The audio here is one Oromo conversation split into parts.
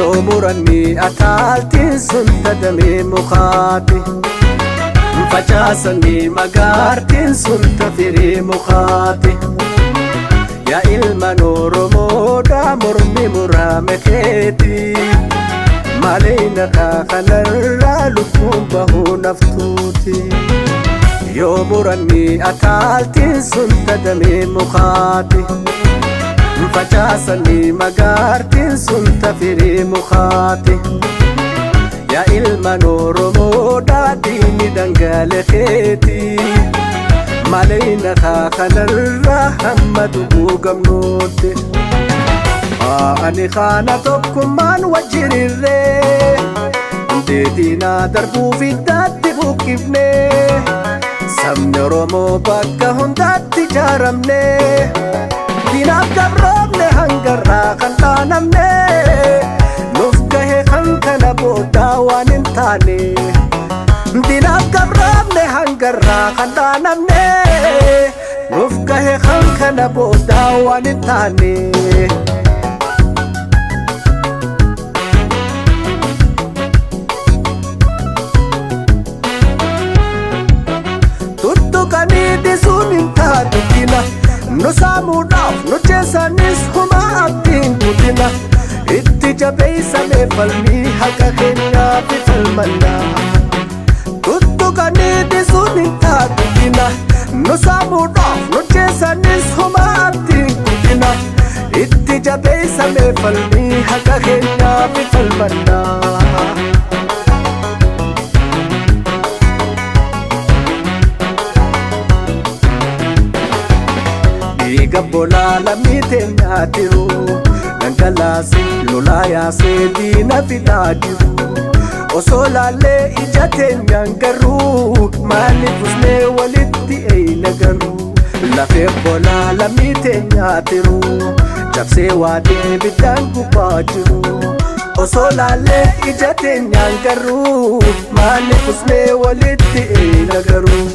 Yoo muranni ataaltiin sun tadamee mukaati. Facaasanii magaartiin sun tafirii mukaati. Yaa ilmaan Oromoodhaa mormi murame keeti. Malee naqaa kanarraa lubbuun bahuu naftuuti. Yoo muranni ataaltiin sun tadamee mukaati. Facaasanii magaartiin sun tafirii mukaati. Yaa ilmaan Oromoodhaa diinni dhangaale keeti. Malee naqaa kanarraa hamma dubuu gamnuutti. Ani kana tokkummaan wajjirirree Deetinaa darbuuf iddaatti buqqifnee Sabni Oromoo bakka hundaatti ijaaramne Diinaaf gabroomne hangarraa kan dhaanamne Nuuf gahe kan kana boodaa waan hin taane Diinaaf gabroomne hangarraa kan dhaanamne Nuuf gahe kan kana boodaa waan hin taane. Tuttuqanii dhisuun hin taatu dina. Nu saamuudhaaf nu jeessanis humaa abdiin guddina. Itti jabeessamee falmii haqa keenyaa fi falmannaa. Tuttuqanii dhisuun hin taatu dina. Nu saamuudhaaf nu jeessanis humaa abdiin guddina. Itti jabeessamee falmii haqa keenyaa fi falmannaa. Dhiiga bolaa lammii teenyaa jiru dhangalaasee lolaa yaasee diina fidaa jiru. Osoo laallee ija teenyaan garuu maaliif usnee walitti eeyna garuu. Lafee bolaa lammii teenyaa jiru cabsee waadee biddaan gubbaa jiru. Osoo laallee ija teenyaan garuu maaliif usnee walitti eeyna garuu.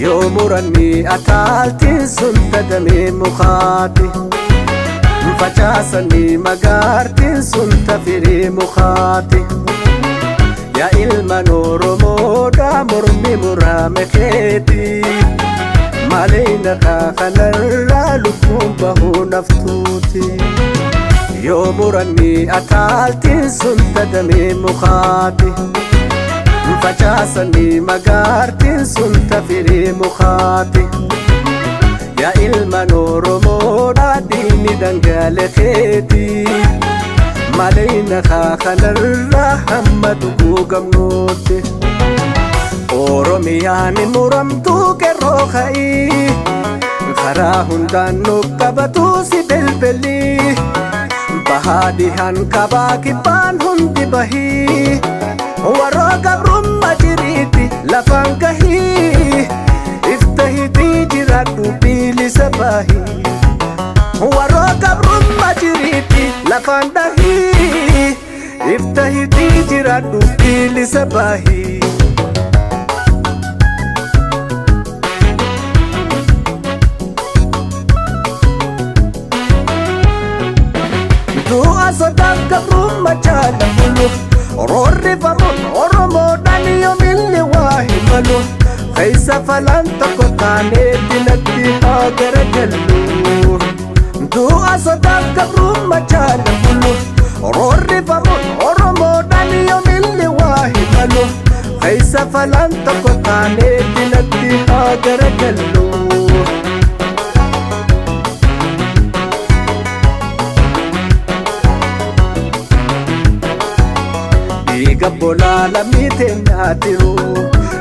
Yoo muranni ataaltiin sun tadamee mukaati. Facaasanii magaartiin sun tafirii mukaati. Yaa ilmaan Oromoodhaa mormi murame keeti. Malee naqaa kanarraa lubbuun bahuu naftuuti. Yoo muranni ataaltiin sun tadamee mukaati. Facaasanii magaartiin sun tafirii mukaati. Yaa ilmaan Oromoodhaa diinni dhangaale keeti. Malee naqaa kanarraa hamma dhuguu gamnuutti. Oromiyaan muramtuu qeerroo ka'ii. Karaa hundaan nu qabatu si belbelii. Bahaa dhihaan kabaa kibbaan hundi bahii. Warra gabrummaa jiriitti lafaan gahii. Iftahitii jiraadhu bilisa bahii. Warra gabrummaa jiriitti lafaan dhahii. Iftahitii jiraadhu bilisa bahii. Du'a sodaaf gabrummaa jaala bulu. Roorrifamuun Oromoodhaan yoomillee waa himalu. Keessa falan tokko taanee dinatti haa garagallu. Du'a sodaaf gabrummaa jaala bulu. Roorrifamuun Oromoodhaan yoomillee waa himalu. Keessa falan tokko taanee dinatti haa garagallu. Dhiiga bolaa lammii teenyaa jiru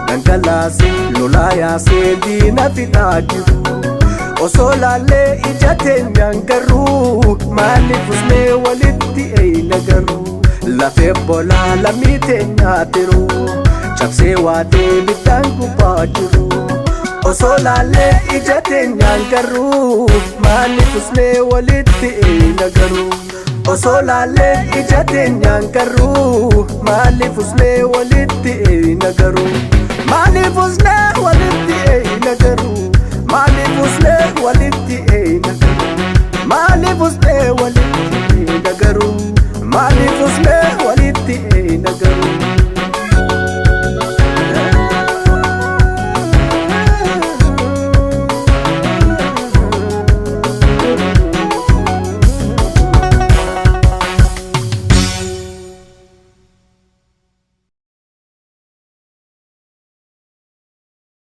dhangalaasee lolaa yaasee diina fidaa jiru. Osoo laallee ija teenyaan garuu maaliif usnee walitti eeyna garuu. Lafee bolaa lammii teenyaa jiru cabsee waadee biddaan gubbaa jiru. Osoo laallee ija teenyaan garuu maaliif usnee walitti eeyna garuu. Osoo laallee ija teenyaan garuu, maaliif usnee walitti eeyna garuu? Maaliif usnee walitti eeyna garuu? Maaliif usnee walitti eeyna?